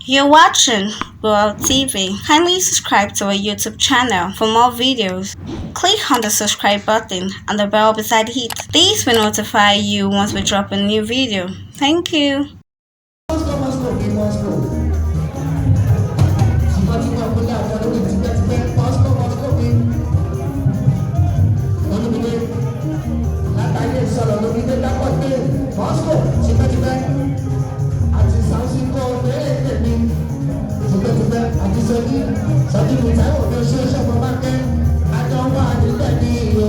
You're watching World TV. Kindly subscribe to our YouTube channel for more videos. Click on the subscribe button and the bell beside it. This will notify you once we drop a new video. Thank you. Moscow, Moscow, ní Moscow. Tipẹ́tipẹ́ kúnlẹ̀ àjọ lórí tipẹ́tipẹ́ Moscow, Moscow ní. Olúmídé látàyè sọ̀rọ̀ lómídé dápọ̀dé Moscow tipẹ́tipẹ́. Àti Sàúsì kọ́ fẹ́rẹ̀ mi tipẹ́tipẹ́ àti Sọjí Sọjí mi Táíwò ní oṣù Ṣọ́mọ Bákẹ́ àjọ wà níbẹ̀ ní iyo.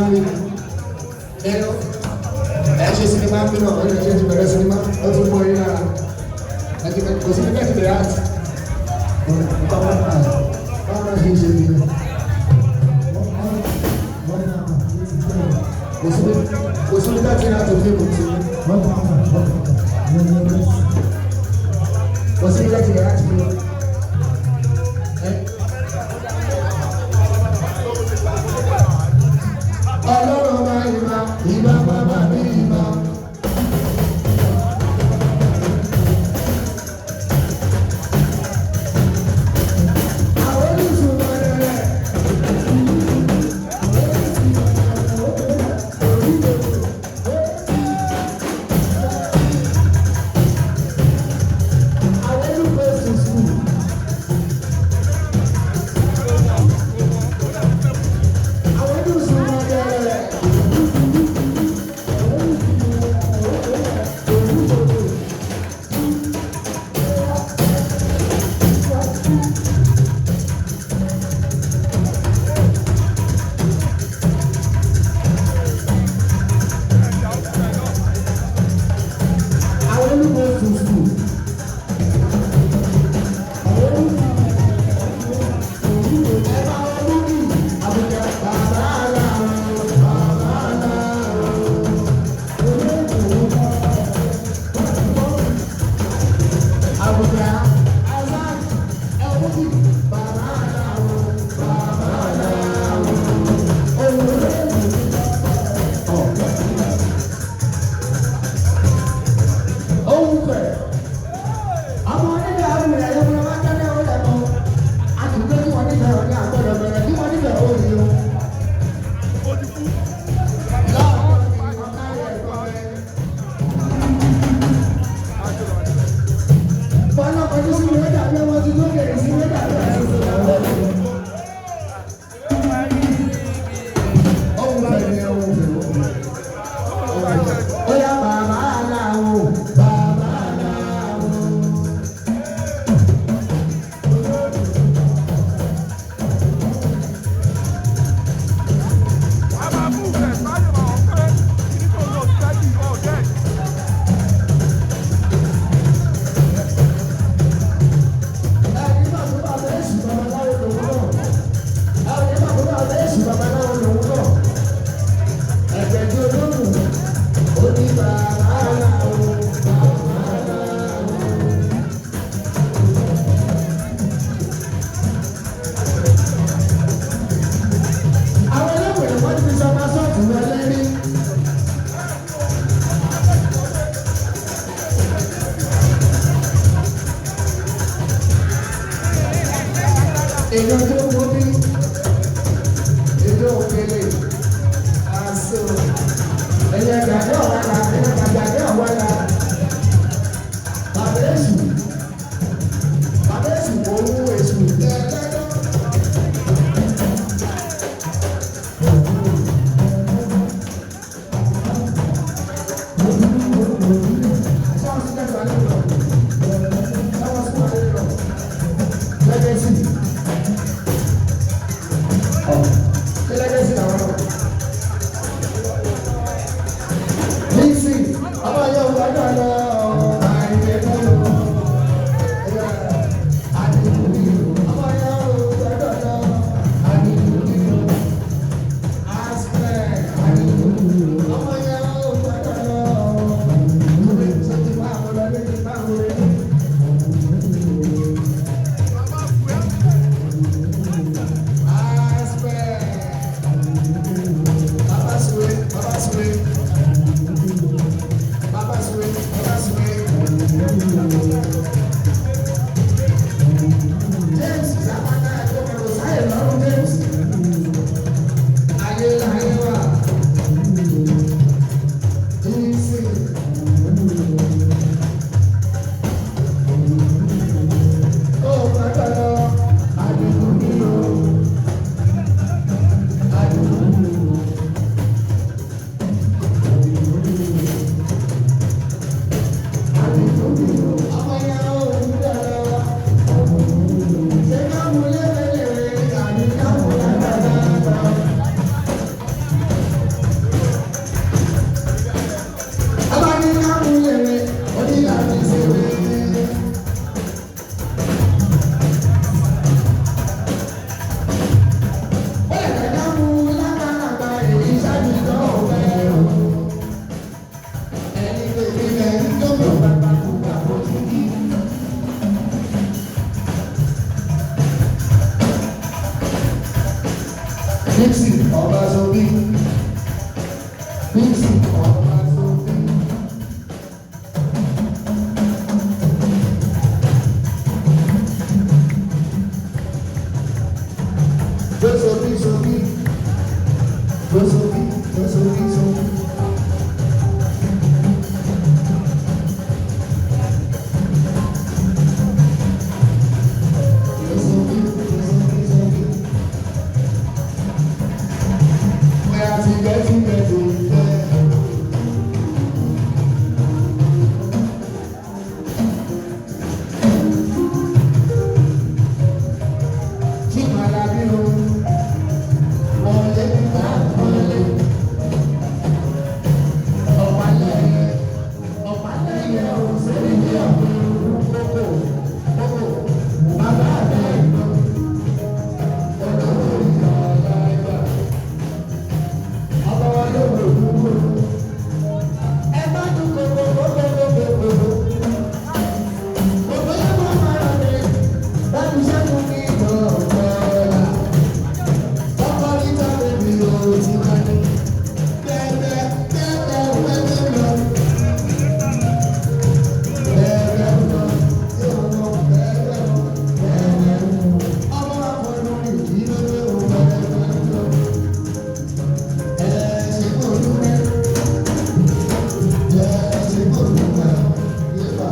ń rí ẹ ẹ ṣe sinimá ń bínú ọ̀rẹ́ ẹ ti bẹ̀rẹ̀ sinimá ó ti mọ yín lára ẹ ti kò sí nígbà tí bẹ̀rẹ̀ àti báwọn náà ṣe ń ṣe nìyẹn. Kò sí nígbà tí láti fíìmù tí kò sí nígbà tí láti fíìmù. Ọlọ́run ọba ìbá ìbá bàbá mi ìbá. Àwọn oníṣòwò rẹ̀. Àwọn olùkọ́ school. Àwọn oníṣòwò rẹ̀. Àwọn olùkọ́ school. Ẹ bá wọn lókì, àbùkà bàbá àlà, bàbá àlà. Àbùkà Isaac ẹ lókì, bàbá àlà, bàbá àlà. Ohun fẹ̀. Àwọn onílẹ̀ abúlé ayọ́kúnlẹ̀ máa ń dáná ó lẹ́mọ́. A kì í gbé kí wọ́n nífẹ̀ẹ́ òní àgbọ̀dọ̀ bẹ̀rẹ̀ kí wọ́n nífẹ̀ẹ́ òní o. Bọ́lá kọjú sí mi ó dàbí ọmọ tuntun ó kèrè sí mi ó dàbí ọmọ tuntun lábẹ́. Ohun fẹ̀ ni ohun fẹ̀ ohun fẹ̀. Ó yá bàbá aláwo, bàbá aláwo. Ẹni bá tó bá bẹ́ẹ̀ sùn babaláwo lòun náà. Ẹni bá tó bá bẹ́ẹ̀ sùn babaláwo lòun náà. Ẹ̀jẹ̀ tí olóògùn ó ní bàbá aláwo, bàbá aláwo. Àwọn ẹlẹ́wọ̀n wọ́n ti fi sọmọ sọ́ọ̀tù wọlé rí. Èèyàn tó wo bí èdè òkèlè àṣọ ẹ̀yẹ gàdé ọ̀wàlà ẹ̀yẹ gàdé ọ̀wàlà bàbá èṣù bàbá èṣù kò wú èṣù tẹ́tẹ́tẹ́. Sáwọn sí kẹsàn-án lè lọ. Sáwọn sí kẹsàn-án lè lọ. Lẹ́gẹ̀sì. Ọ̀ ṣé lẹ́gẹ̀sì làwọn náà? Lísì, ọmọ yóò gbọ́dọ̀ lọ. Àìyé lọ́lọ́. Ọmọ yóò gbọ́dọ̀ lọ. Aspẹ́. Ọmọ yóò gbọ́dọ̀ lọ. Bísí ọba Zobi. Bísí ọba Zobi. Zobi Zobi. Zobi Zobi Zobi. Zobi Zobi Zobi. Bóyá ti gẹ́ ti gẹ́ ti gẹ́. Tí màlá bí o, wọlé bá wọlé. Ọ̀pálẹ̀yẹ, ọ̀pálẹ̀yẹ ò sẹ́ni ní ọ̀gbìn kókó kókó. Bàbá mi lọ, olówó ìyá ọ̀la ẹgbà. Ọba wa ló wò wúwo. Ẹ bá dùn kókó kókó kókó kókó. Gbogbo yẹn mọ̀ máa rẹ̀. Bámi ṣẹ́gun ní ìtọ̀ọ̀tọ̀ọ̀la. Ọkọ níta bèbí o ti wá ní. Bẹ́ẹ̀bẹ́ bẹ́ẹ̀bẹ́ bẹ́ẹ̀bẹ́ lọ. Bẹ́ẹ̀bẹ́ lọ. Yóò lọ bẹ́ẹ̀bẹ́ lọ. Bẹ́ẹ̀bẹ́ lọ. Ọmọ akọni ìdílé o bẹ́ẹ̀bẹ́ lọ. Ẹ ṣe kó dúpẹ́. Ẹ ṣe kó dúpẹ́. Yéèpà.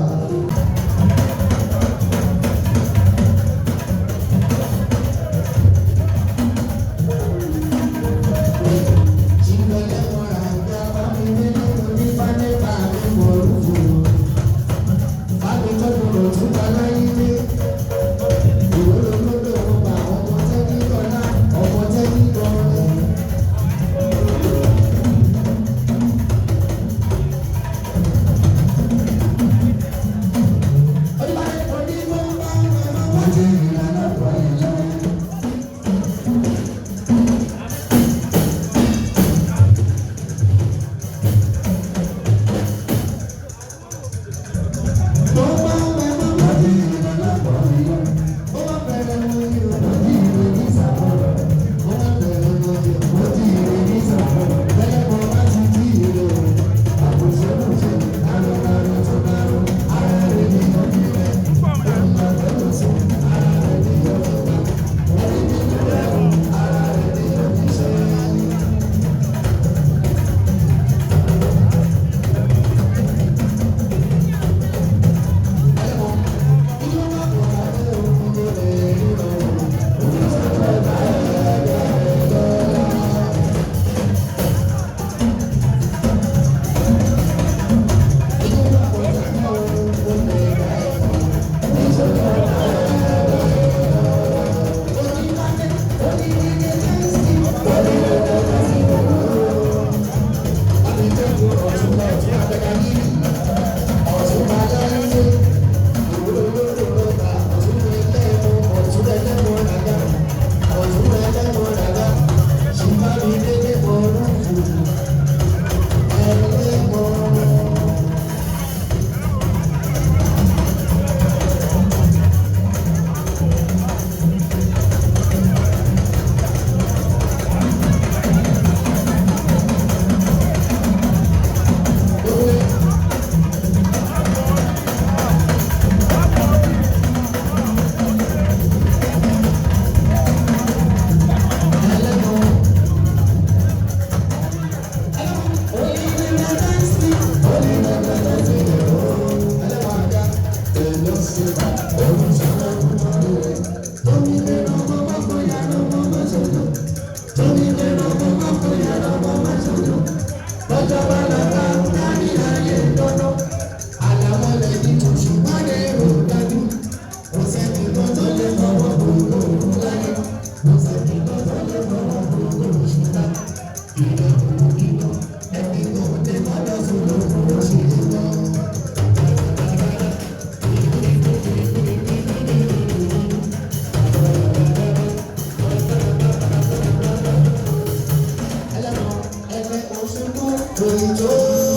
Òyìnbó.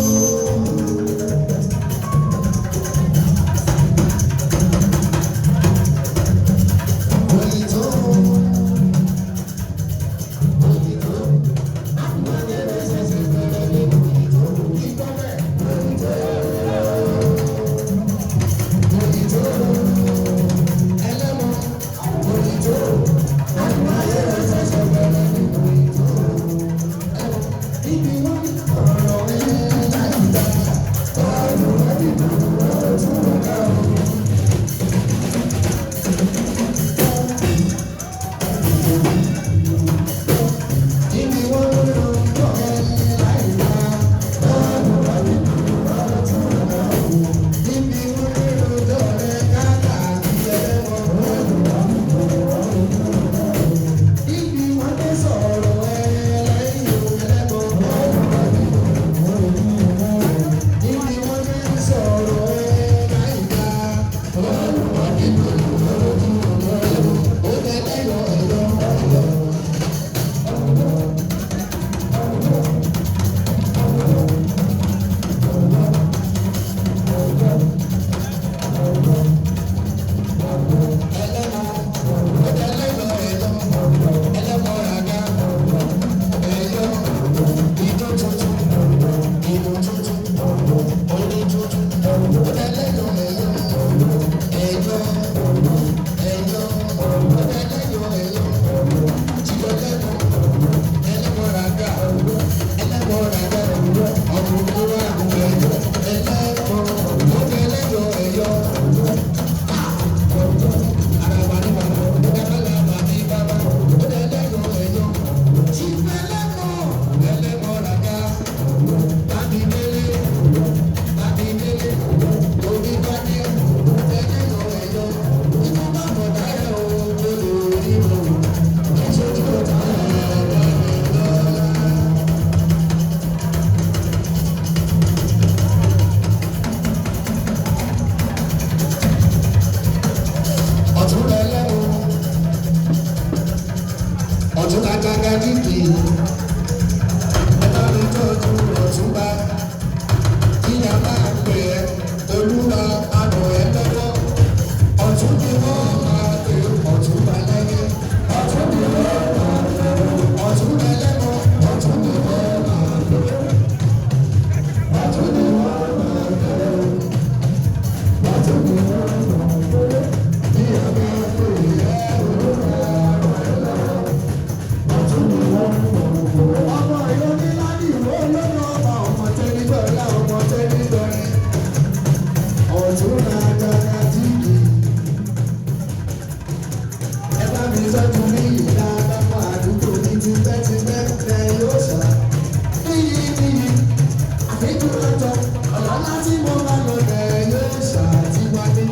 Àfijù lọ́jọ́ ọ̀lọ́lá tí mo bá lọ bẹ̀ yóò ṣàtiwálé.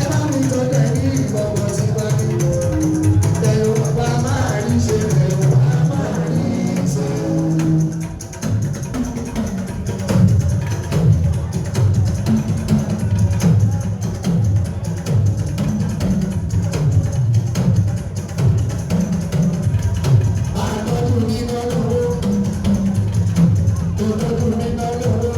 Ẹ bá mi tọ́ dẹ̀ ní ìgbọ̀ngàn tiwálé. Bẹ̀rù bàbá máa rí ṣe, bẹ̀rù bàbá máa rí ṣe. Àtọ́jú mi náà lówó. Tọ́jú mi náà lówó.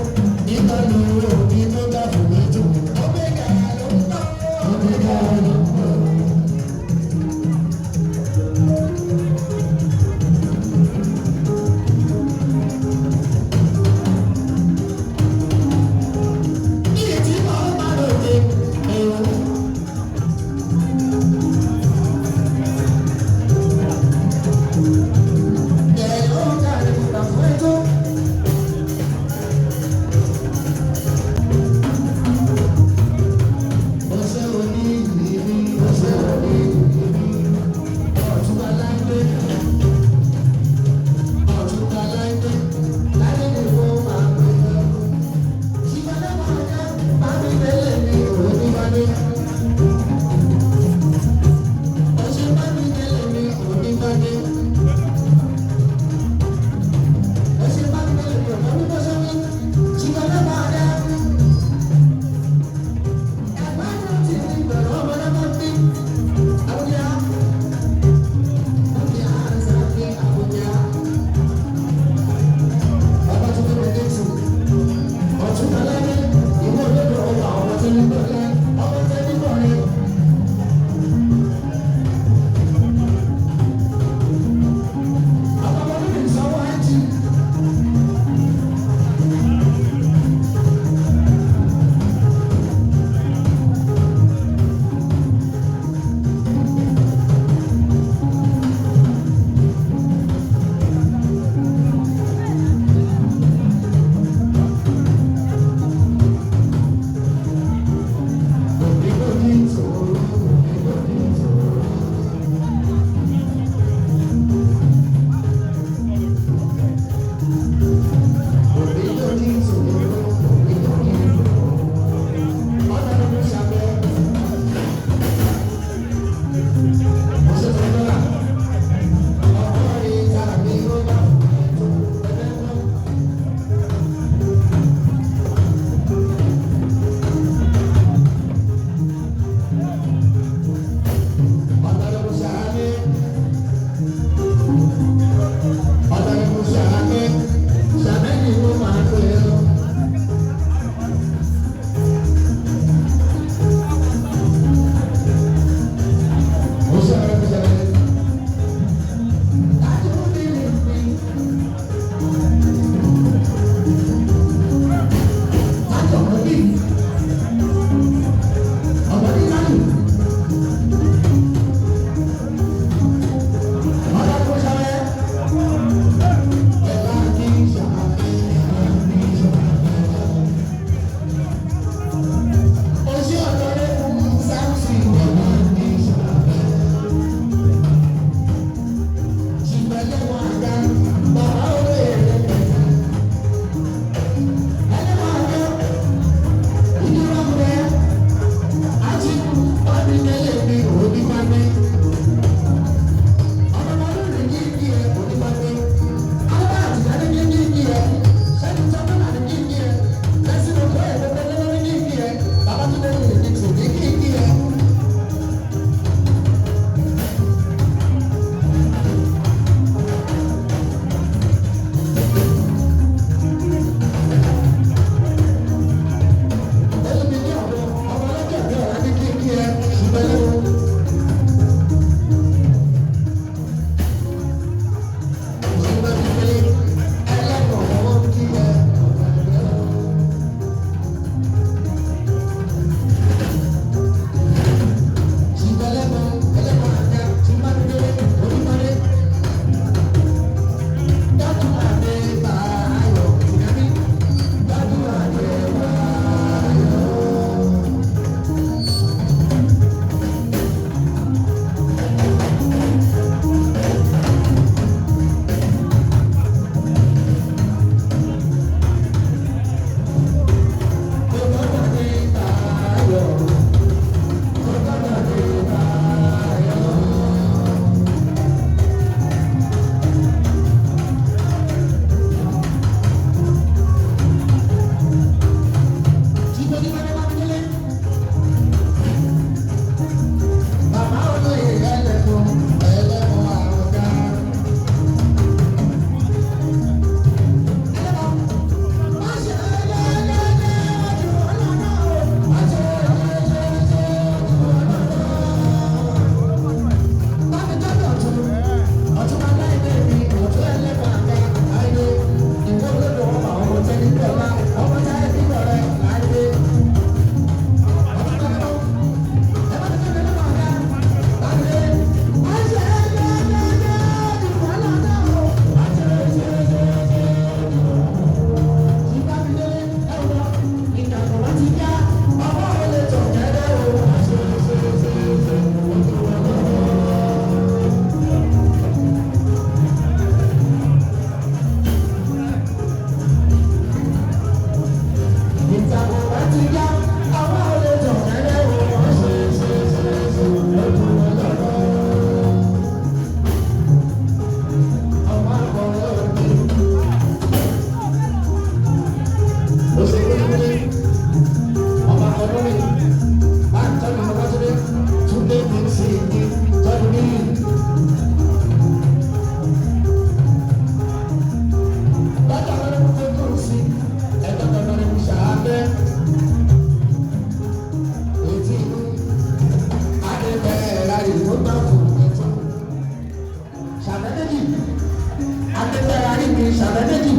Ìṣàlẹ̀ méjì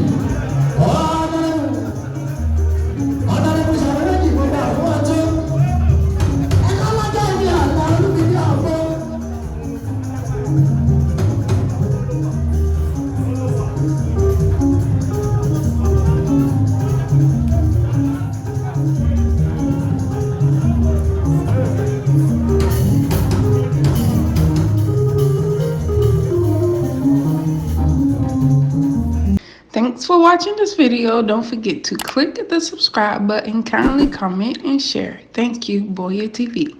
ọ̀nàrẹ́bù ọ̀nàrẹ́bù ìṣàlẹ̀ méjì gbogbo àwọn ọ̀tún ẹ̀ka lọ́jọ́ ìbí àlá olúmídìí àbọ̀. Thanks for watching this video. Don't forget to click the subscribe button, kindly comment, and share. Thank you, Boyah TV.